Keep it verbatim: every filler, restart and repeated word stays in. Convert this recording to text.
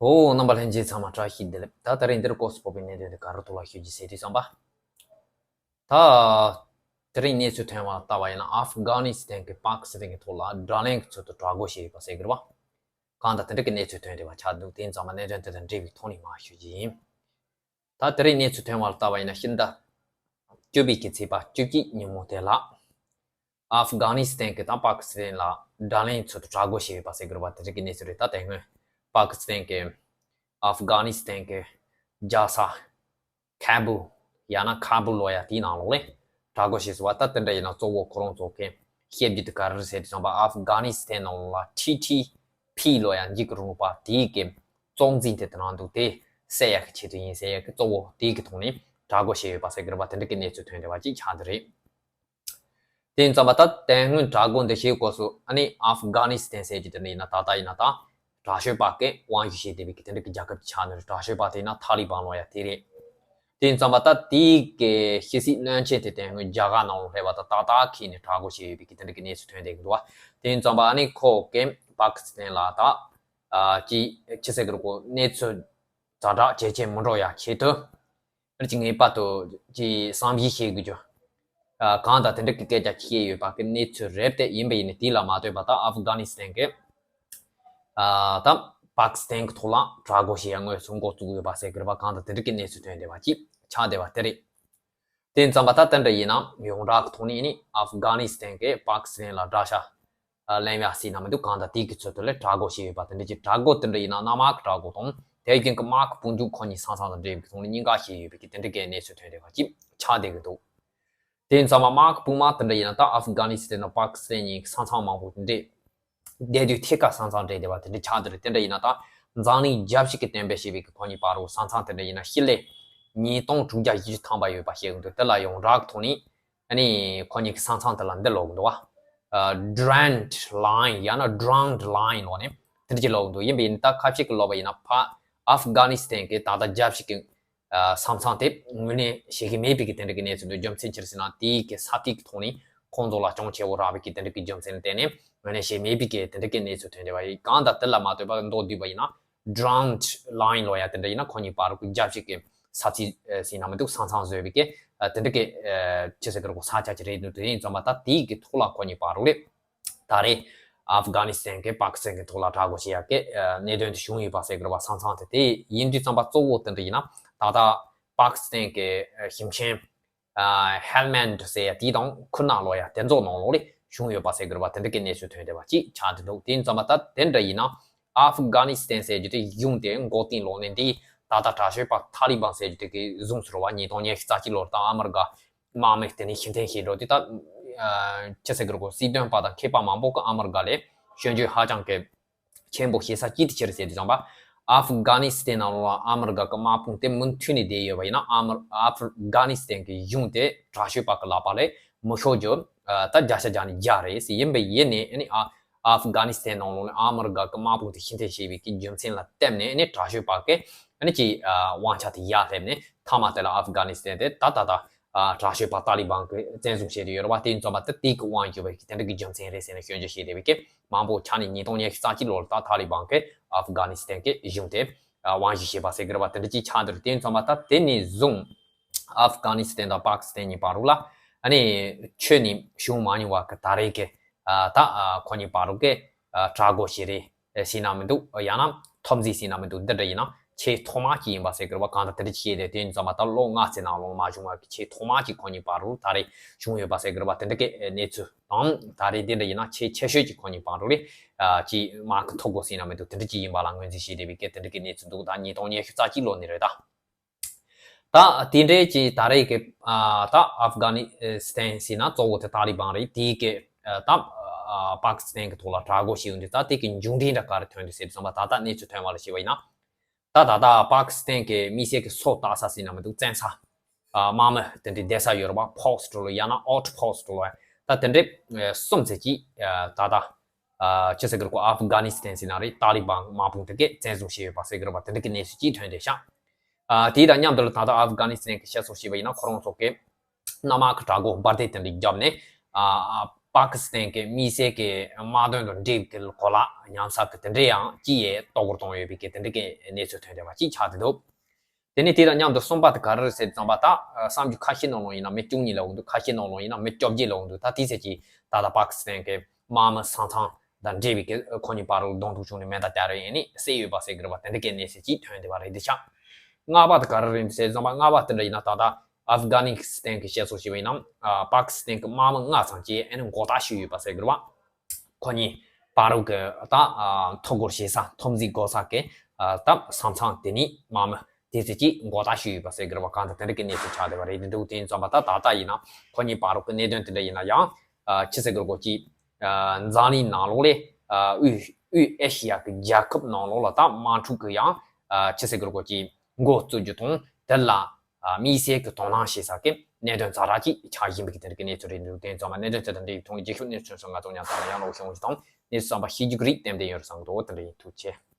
ཨོ། རྣམ་པ་ལྷན་རྒྱས་ཚང་མ་བཀྲ་ཤིས་བདེ་ལེགས། ད་དེ་རིང་འདིར་སྐོར་སུ་སྤོབས་པའི་གནད་དོན་དེ་ག་རུ་ཐུག་ལ་ཤོད་ཀྱི་ཟེར་དུས་ཙམ་པ། ད་དེ་རིང་གནས་ཚུལ་ཐོན་པ་ལྟ་བ་ཡིན་ན། ཨབ་གྷ་ནི་སི་ཐན་གྱིས་པ་ཀི་སི་ཐན་གྱི་ཐོག་ལ་དགྲ་ལན་གྱི་ཚུལ་དུ་དྲག་རྒོལ་བྱས་ཡོད་པ་ཟེར་གྱི་རེད་པ། གང་ལྟར་དེ་འདྲ་གི་གནས་ཚུལ་ཐོན་བསྡད་པ་ཆགས་འདུག་དེ་ཡིན་ཙང་མ་གནད་དོན་དེ་དང་འབྲེལ་བའི་ཐོག་ནས་མར་ཞུ་རྒྱུ་ཡིན། ད་དེ་རིང་གནས་ཚུལ་ཐོན་པ་ལ་ལྟ་བ་ཡིན་ན། ཕྱི་ཟླ་བཅུ་པའི་གི་ཚེས་པ་བཅུ་གཅིག་ཉིན་མོ་དེ་ལ། ཨབ་གྷ་ནི་སི་ཐན་གྱིས་ད་པ་ཀི་སི་ཐན་ལ་དགྲ་ལན་ཚུལ་དུ་དྲག་རྒོལ་བྱས་ཡོད་པ་ཟེར་གྱི་རེད་པ། དེ་འདྲ་གི་གནས་ཚུལ་རེད། ད་དེ་སྔོན་པ་ཀི་སི་ཐན་གྱིས་ཨབ་གྷ་ནི་སི་ཐན་གྱི་རྒྱལ་ས་ཁ་བུལ། ཡང་ན་ཁ་བུལ་ལབ་ཡ་དེའི་ནང་ལོགས་ལ་དྲག་རྒོལ་བྱས་སོང་བ། ད་དེ་འདྲ་ཡིན་ན་གཙོ་བོ་ཁོ་རང་ཚོ་གི་བཤད་རྒྱུ་དེ་ག་རེ་རེད་ཟེར་དུས་ཙམ་པ། ཨབ་གྷ་ནི་སི་ཐན་ནང་ལ་ཊི་ཊི་པི་ལབ་ཡ་འཇིགས་སྐུལ་རིང་ལུགས་པ་དེའི་གི་གཙོ་འཛིན་དེ་དེ་ནང་འདུག་དེ་བསད་ཡ་གི་ཆེད་དུ་ཡིན་ཟེར་ཡ་གི་གཙོ་བོ་དེའི་གི་ཐོག་ནས་དྲག་རྒོལ་བྱས་ཡོད་པ་ཟེར་གྱི་རེད་པ། དེ་འདྲ་གི་གནས་ཚུལ་ཐོན་བསྡད་པ་ཅིག་ཆགས་འདུག་རེད། དེ་ཡིན་ཙམ་པ་ད་དེ་སྔོན་དྲག་རྒོལ་འདི་བྱེད་སྐབས་སུ་ཨ་ནི་ཨབ་གྷ་ནི་སི་ཐན་ཟེར་གྱི་དེ་འདྲ་ཡིན་ན། ད་ལྟ་ཡིན་ན་ད་དྲག་སྤྱོད་པ་གིས་དབང་སྒྱུར་བྱས་བསྡད་པའི་གི་དེ་འདྲ་གི་རྒྱལ་ཁབ་ཅིག་ཆགས་ནས། དྲག་སྤྱོད་པ་དེ་ཡིན་ན་ཐ་ལི་བན་ལབ་ཡ་དེ་རེད། དེ་ཡིན་ཙམ་པ་ད་དེའི་གི་ཞི་བདེའི་བློན་ཆེན་དེ་དེ་སྔོན་རྒྱ་གར་ནང་ལ་སླེབས་པ་དང་ཏག་ཏག་འཁྱེར་ནས་དྲག་རྒོལ་བྱས་ཡོད་པའི་གི་དེ་འདྲ་གི་གནས་ཚུལ་ཐོན་བསྡད་ཀྱི་འདུག་བ། དེ་ཡིན་ཙམ་པ་ཨ་ནི་ཁོ་གིས་པ་ཀི་སི་ཐན་ལ་ད་ཨ་ཅི་ཅི་ཟེར་གི་རེད། ཁོ་གནས་ཚུལ་ཛ་དྲག་ཇེ་ཆེར་མི་འགྲོ་ཡ་ཆེད་དུ། ཨ་ནི་ཅིག་ངེས་པར་དུ་ཅིག་བསམ་གཞིག་བྱེད་དགོས་རྒྱུ། ཨ་གང་ལྟར་དེ་འདྲ་གི་སྐད་ཆ་བཤད་ཡོད་པ་གི་གནས་ཚུལ་རེད་དེ། ཡིན་པ་ཡིན་ནའི་དེ་ལ་མ་ལྟོས་པ་ད་ཨབ་གྷ་ནི་སི་ཐན་གྱིས་ཨ་ད་པ་ཀི་སི་ཐན་གྱི་ཐོག་ལ་དྲག་རྒོལ་བྱེད་ཡ་དངོས་སུ་འགོ་བཙུགས་ཡོད་པ་ཟེར་གི་རེད་པ། གང་ལྟར་དེ་འདྲ་གི་གནས་ཚུལ་ཐོན་བསྡད་པ་ཅིག་ཆགས་བསྡད་པ་དེ་རེད། དེ་ཡིན་ཙམ་པ་ད་དེ་འདྲ་ཡིན་ན་ཡོངས་གྲགས་ཀྱི་ཐོག་ནས་ནི་ཨབ་གྷ་ནི་སི་ཐན་གྱིས་པ་ཀི་སི་ཐན་ལ་དགྲ་ཤ་ལེན་ཡ་ཟེར་ན་མི་འདུག་གང་ལྟར་དེ་གི་ཚུལ་དུ་ལ་དྲག་རྒོལ་བྱས་ཡོད་པ་དེ་འདྲ་ཅིག་དྲག་རྒོལ་དེ་འདྲ་ཡིན་ན་གནམ་དམག་གི་དྲག་རྒོལ་དང་། དེ་བཞིན་གྱི་དམག་གི་དཔུང་འཇུག་ཁོ་གཉིས་ས་མཚམས་དང་འབྲེལ་བའི་ཐོག་ནས་གཉིས་ཀ་བྱས་ཡོད་པའི་གི་དེ་འདྲ་གི་གནས་ཚུལ་ཐོན་བསྡད་པ་ཅིག་ཆགས་བསྡད་ཀྱི་འདུག་དེ་ཡིན་ཙམ་པ་དམག་གི་དཔུང་དམག་དེ་འདྲ་ཡིན་ན་ད་ཨབ་གྷ་ནི་སི་ཐན་དང་པ་ཀི་སི་ཐན་གཉིས་ཀྱི་ས་མཚམས་མང་པོ་དེ་འདྲས། བསྡད་དུས་ཐད་ཀར་ས་མཚམས་འདྲེས་བསྡད་པ་དེ་འདྲ་ཆགས་འདུག་རེད། དེ་འདྲ་ཡིན་ན་ད་འཛམ་གླིང་རྒྱལ་སྤྱི་གི་གཏན་འབེབས་བྱས་པའི་གི་ཁོ་གཉིས་བར་དུ་ས་མཚམས་དེ་འདྲ་ཡིན་ན་སྤྱི་ལེ་ཉིས་སྟོང་དྲུག་བརྒྱ་བཞི་བཅུ་ཐམ་པ་ཡོད་པ་བཤད་ཀྱི་འདུག་དེ་ལ་ཡོངས་གྲགས་ཐོག་ནས་ཨ་ནི་ཁོ་གཉིས་ཀྱི་ས་མཚམས་དེ་ལ་འདི་ལབ་ཀྱི་འདུག་བ། ཨ་Durand Line ཡང་ན་Drowned Line ལབ་ནས་དེ་འདྲ་ཅིག་ལབ་ཀྱི་འདུག་ཡིན་པ་ཡིན་ན་ད་ཁ་ཤས་ཀྱིས་ལབ་པ་ཡིན་ན་ཕ་ཨབ་གྷ་ནི་སི་ཐན་གྱི་ད་ལྟ་རྒྱལ་སྤྱི་གི་ཨ་ས་མཚམས་དེ་ངོས་ལེན་བྱེད་ཀྱི་མེད་པའི་གི་དེ་འདྲ་གི་གནས་ཚུལ་འདུག་རྒྱུ་མཚན་ཅི་རེད་ཟེར་ན། དེའི་གི་ས་ཐིག་གི་ཐོག་ནས་ཁོང་ཚོ་ལ་གྱོང་ཆེ་བོ་རག་པའི་གི་དེ་འདྲ་གི་རྒྱུ་མཚན་ལ་བརྟེན་ནས་ངོས་ལེན་བྱས་མེད་པའི་གི་དེ་འདྲ་གི་གནས་ཚུལ་ཐོན་བསྡད་པ་ཡིན། གང་ལྟར་དེ་ལ་མ་ལྟོས་པར་མདོར་བསྡུས་པ་ཡིན་ན་Drowned Line ལབ་ཡ་དེ་འདྲ་ཡིན་ན་ཁོ་གཉིས་བར་དུ་རྒྱལ་སྤྱི་གི་ས་ཚིགས་ཟེར་ན་མི་འདུག་ས་མཚམས་བཟོས་པའི་གི་དེ་འདྲ་གི་ཅི་ཟེར་གི་རེད། ས་ཆ་ཅིག་རེད་འདུག་དེ་ཡིན་ཙམ་པ་ད་དེའི་གི་ཐོག་ལ་ཁོ་གཉིས་བར་དུ་རེད། ད་རེས་ཨབ་གྷ་ནི་སི་ཐན་གྱིས་པ་ཀི་སི་ཐན་གྱི་ཐོག་ལ་དྲག་རྒོལ་བྱེད་ཡག་གི་གནད་དོན་དེ་བྱུང་ཡོད་པ་ཟེར་དགོས་པ། ས་མཚམས་དེ་དེ་ཡིན་དུས་ཙམ་པ་གཙོ་བོ་དེ་འདྲ་ཡིན་ན་ད་ལྟ་པ་ཀི་སི་ཐན་གྱི་ཞིང་ཆེན་ཧེལ་མན་ཌི་ཟེར་ཡ་དེ་དང་ཁུ་ན་ལབ་ཡ་དེ་ཚོ་ནང་ལོགས་ལ་བྱུང་ཡོད་པ་ཟེར་དགོས་པ་དེ་འདྲ་གི་གནས་ཚུལ་ཐོན་བསྡད་པ་ཅིག་ཆགས་བསྡད་འདུག་དེ་ཡིན་ཙམ་པ་ད་དེ་འདྲ་ཡིན་ན་ཨབ་གྷ་ནི་སི་ཐན་ཟེར་རྒྱུ་དེ་གཞུང་དེ་མགོ་རྟིང་སློག་ནས་འདི་ད་ལྟ་དྲག་སྤྱོད་པ་ཐ་ལི་བན་ཟེར་རྒྱུ་དེ་གི་བཟུང་ཟེར་བ། ཉིས་སྟོང་ཉི་ཤུ་རྩ་གཅིག་ལོར་ད་ཨ་མི་རི་ཀ་དམག་མི་དེ་ནས་ཕྱིར་འཐེན་བྱས་འགྲོ་དུས་ད་ཅི་ཟེར་དགོས་རེད། སྲིད་དོན་པ་དང་མཁས་པ་མང་པོ་གིས་ཨ་མི་རི་ཀ་ལ་སྐྱོན་བརྗོད་ཧ་ཅང་གི་ཆེན་པོ་བྱེད་ས་ཅིག་དེ་ཅི་རེད་ཟེར་དུས་ཙམ་པ། ཨབ་གྷ་ནི་སི་ཐན་ནང་ལ་ཨ་མི་རི་ཀ་གི་དམག་དཔུང་དེ་མུ་མཐུད་ནས་བསྡད་ཡོད་པ་ཡིན་ན་ཨ་མི་ཨབ་གྷ་ནི་སི་ཐན་གྱི་གཞུང་དེ་དྲག་སྤྱོད་པ་གི་ལག་པ་ལ་མི་ཤོར་རྒྱུ་ད་བརྒྱ་ཆ་བརྒྱ་ནས་བརྒྱ་རེད་ཟེར། ཡིན་པ་ཡིན་ནའི་ཨ་ནི་ཨ་ཨབ་གྷ་ནི་སི་ཐན་ནང་ལོགས་ནས་ཨ་མི་རི་ཀ་གི་དམག་དཔུང་དེ་ཕྱིར་འཐེན་བྱས་པའི་གི་རྒྱུ་མཚན་ལ་བརྟེན་ནས་ཨ་ནི་དྲག་སྤྱོད་པ་གི་ཨ་ནི་ཅིག་དབང་ཆ་དེ་ཡར་སླེབས་ནས་མཐའ་མ་དེ་ལ་ཨབ་གྷ་ནི་སི་ཐན་དེ་ད་ད་ད། ཨ་དྲག་སྤྱོད་པ་ཏཱ་ལི་བན་གྱིས་བཙན་བཟུང་བྱས་ཏེ་ཡོད་རེད་བ། དེ་ཡིན་ཙམ་པ་ད་དེ་གི་དབང་གྱུར་བའི་དེ་འདྲ་གི་རྒྱུ་མཚན་རེད་ཟེར་ནས་སྐྱོན་བརྗོད་བྱས་བསྡད་པའི་གི་མང་པོ་ཆགས་ནས་ཉིས་སྟོང་ཉི་ཤུ་རྩ་གཅིག་ལོར་ད་ཏཱ་ལི་བན་གྱིས་ཨབ་གྷ་ནི་སི་ཐན་གྱི་གཞུང་དེ་ཨ་དབང་བཞེས་བྱས་པ་ཟེར་གི་རེད་བ། དེ་འདྲ་ཅིག་ཆགས་འདུག་དེ་ཡིན་ཙམ་པ་ད་དེ་ནས་བཟུང་ཨབ་གྷ་ནི་སི་ཐན་དང་པ་ཀི་སི་ཐན་གཉིས་བར་དུ་ལ་ཨ་ནི་ཆོས་ནས་བྱུང་མ་མྱོང་བ་གི་ད་རེས་ཀྱི་ཨ་ད་ཨ་ཁོ་གཉིས་བར་དུ་གི་ཨ་དྲག་རྒོལ་བྱེད་རེས། ཟེར་ན་མི་འདུག་ཡང་ན་འཐབ་འཛིང་ཟེར་ན་མི་འདུག་འདི་འདྲ་ཡིན་ན་ཆེས་ཐོག་མ་ཅིག་ཡིན་པ་ཟེར་གི་རེད་བ། གང་ལྟར་དེ་འདྲ་ཅིག་བྱས་ཏེ་དེ་ཡིན་ཙམ་པ་ད་ལོ་ལྔ་ཙམ་ནང་ལོགས་མ་བྱུང་བ་གི་ཆེས་ཐོག་མ་ཅིག་ཁོ་གཉིས་བར་དུ་ད་རེས་བྱུང་ཡོད་པ་ཟེར་གི་རེད་བ། དེ་འདྲ་གི་གནས་ཚུལ་དང་ད་རེས་དེ་འདྲ་ཡིན་ན་ཆེས་ཆེ་ཤོས་ཅིག་ཁོ་གཉིས་བར་དུ་རེད། ཅིག་དམག་གི་འཐུག་སྒོ་ཟེར་ན་མི་འདུག་དེ་འདྲ་ཅིག་ཡིན་པ་ལ་ངོས་འཛིན་བྱས་བསྡད་པའི་གི་དེ་འདྲ་གི་གནས་ཚུལ་འདུག་ད་ཉིས་སྟོང་ཉི་ཤུ་རྩ་གཅིག་ལོ་ནས་རེད་ད། ད་དེ་འདྲའི་ཅིག་ད་རེས་ཀྱི་ཨ་ད་ཨབ་གྷ་ནི་སི་ཐན་ཟེར་ན་གཙོ་བོ་དེ་ཏཱ་ལི་བན་རེད། དེའི་ཀྱི་ཨ་ད་ཨ་པ་ཀི་སི་ཐན་གྱི་ཐོག་ལ་དྲག་རྒོལ་བྱས་ཡོང་དུས་ད་དེ་གི་མཇུག་འབྲས་འདྲ་ག་རེ་ཐོན་འདུག་ཟེར་དུས་ཙམ་པ། ད་ལྟ་གནས་ཚུལ་ཐོན་པ་ལ་བྱས་པ་ཡིན་ན། ད་ད་ལྟ་པ་ཀི་སི་ཐན་གྱི་དམིགས་བསལ་གྱི་སོ་བཏགས་ས་ཟེར་ན་མི་འདུག་བཙན་ས་ཨ་དམག་མི་དེ་འདྲའི་བསྡད་ས་ཡོད་རེད་པ། པོ་སི་ཊི་ལོ་ཡང་ན་ཨའུ་ཊི་པོ་སི་ཊི་ལོ་ད་དེ་འདྲའི་ཨ་གསུམ་ཙམ་ཅིག་ཨ་ད་ལྟ། ཨ་ཅི་ཟེར་གི་རེད་གོ། ཨབ་གྷ་ནི་སི་ཐན་ཟེར་ན་རེད། ཏཱ་ལི་བན་དམག་དཔུང་དེ་གས་བཙན་བཟུང་བྱས་ཡོད་པ་ཟེར་གི་རེད་པ། དེ་འདྲ་གི་གནས་ཚུལ་ཅིག་ཐོན་བསྡད་ཤག་ཨ་དེ་དང་མཉམ་དུ་ལ་ད་ལྟ་ཨབ་གྷ་ནི་སི་ཐན་གྱི་བཤད་སྲོལ་བྱས་པ་ཡིན་ན་ཁོ་རང་ཚོ་གས་གནམ་དམག་གི་དྲག་རྒོལ་འབར་མདེལ་དེ་འདྲ་བརྒྱབ་ནས་ཨ་ཨ་ པ་ཀི་སི་ཐན་གྱི་དམིགས་བསལ་གྱི་དམག་དོན་དང་འབྲེལ་བའི་གོ་ལ་ཉམས་ཞིབ་ཀྱི་དེ་འདྲའི་ཡང་ཅི་ཡས་གཏོར་རྒོལ་གཏོང་ཡོད་པའི་གི་དེ་འདྲའི་གི་གནས་ཚུལ་ཐོན་བསྡད་པ་ཅིག་ཆགས་བསྡད་འདུག་དེ་ནས་དེ་དང་མཉམ་དུ་གསུམ་པ་དེ་ག་རེ་རེད་ཟེར་ཙམ་པ། ད་བསམ་རྒྱུ་ཁ་ཤས་ནང་ལོགས་ཡིན་ན་མི་བཅུ་གཉིས་ལ་འོང་འདུག་ཁ་ཤས་ནང་ལོགས་ཡིན་ན་མི་བཅོ་བརྒྱད་ལ་འོང་འདུག་ད་དེ་ཚད་ཀྱི་ད་ལྟ་པ་ཀི་སི་ཐན་གྱི་དམག་མི་ས་མཚམས་དང་འབྲེལ་བའི་གི་ཁོ་གཉིས་བར་དུ་གདོང་ཐུག་བྱུང་ནས་མེ་མདའ་བརྒྱབ་རེད། ཡིན་ནི་བསད་ཡོད་པ་ཟེར་གི་རེད་པ། དེ་འདྲ་གི་གནས་ཚུལ་ཅིག་ཐོན་བསྡད་པ་རེད། འདི་ཆགས། ལྔ་པ་དེ་ག་རེ་རེད་ཟེར་ཙམ་པ། ལྔ་པ་དེ་འདྲ་ཡིན་ན་ད་ལྟ་ཨབ་གྷ་ནི་སི་ཐན་གྱི་བཤད་སྲོལ་བྱས་པ་ཡིན་ན་པ་ཀི་སི་ཐན་གྱི་དམག་མི་ལྔ་ཙམ་ཅིག་ཨ་ནི་མགོ་བཏགས་བྱས་ཡོད་པ་ཟེར་གི་རེད་པ། ཁོ་གཉིས་བར་དུ་གི་ད་ཐོ་འགོད་བྱེད་ས་འཐབ་འཛིང་འགོ་ས་གི་ད་ས་མཚམས་དེ་ནས་དམག་མི་དེ་ཚོ་ཅིག་མགོ་བཏགས་བྱས་ཡོད་པ་ཟེར་གི་རེད་པ། གང་ལྟར་དེ་འདྲ་གི་གནས་ཚུལ་ཆགས་བསྡད་པ་རེད། དེ་འདྲ་དེ་ཡིན་ཙམ་པ་ད་ད་ལྟ་ཡིན་ན་ཁོ་གཉིས་བར་དུ་གི་གནད་དོན་དེ་འདྲ་ཡིན་ན་ཡང་ཆི་ཟེར་གི་རེད་གོ་ཅིག་འཛམ་གླིང་ནང་ལོགས་ལས་དབུས་དབུས་ཨེ་ཤི་ཡ་གི་རྒྱལ་ཁབ་ནང་ལོགས་ལ་ད་དམག་འཁྲུག་གི་ཡང་ཆི་ཟེར་གི་རེད་གོ་ཅིག་འགོ་བཙུགས་རྒྱུ་དང་དེ་ལ་དམིགས་བསལ་གྱི་དོ་སྣང་བྱེད་ས་གི་གནད་དོན་ཛ་དྲག་ཅིག་ཆགས་བཞིན་པའི་གི་དེ་འདྲ་གི་གནས་ཚུལ་རེད་འདུག་དེ་ཡིན་ཙམ་པ་གནད་དོན་དེ་དང་འབྲེལ་བའི་ཐོག་ནས་རྒྱུན་ཤོག་གནས་ཚུལ་སོགས་ང་ཚོ་ཉར་ཚགས་ལ་ཡང་ལོག་ཤོང་ཞིག་དང་གནས་ཚུལ་ཙམ་པ་ཤེས་རྒྱུ་གི་རིགས་ཏན་ཏན་ཡོད་རེད་བསམ་གི་འདུག་དེ་འདྲ་ཡིན། ཐུགས་རྗེ་ཆེ།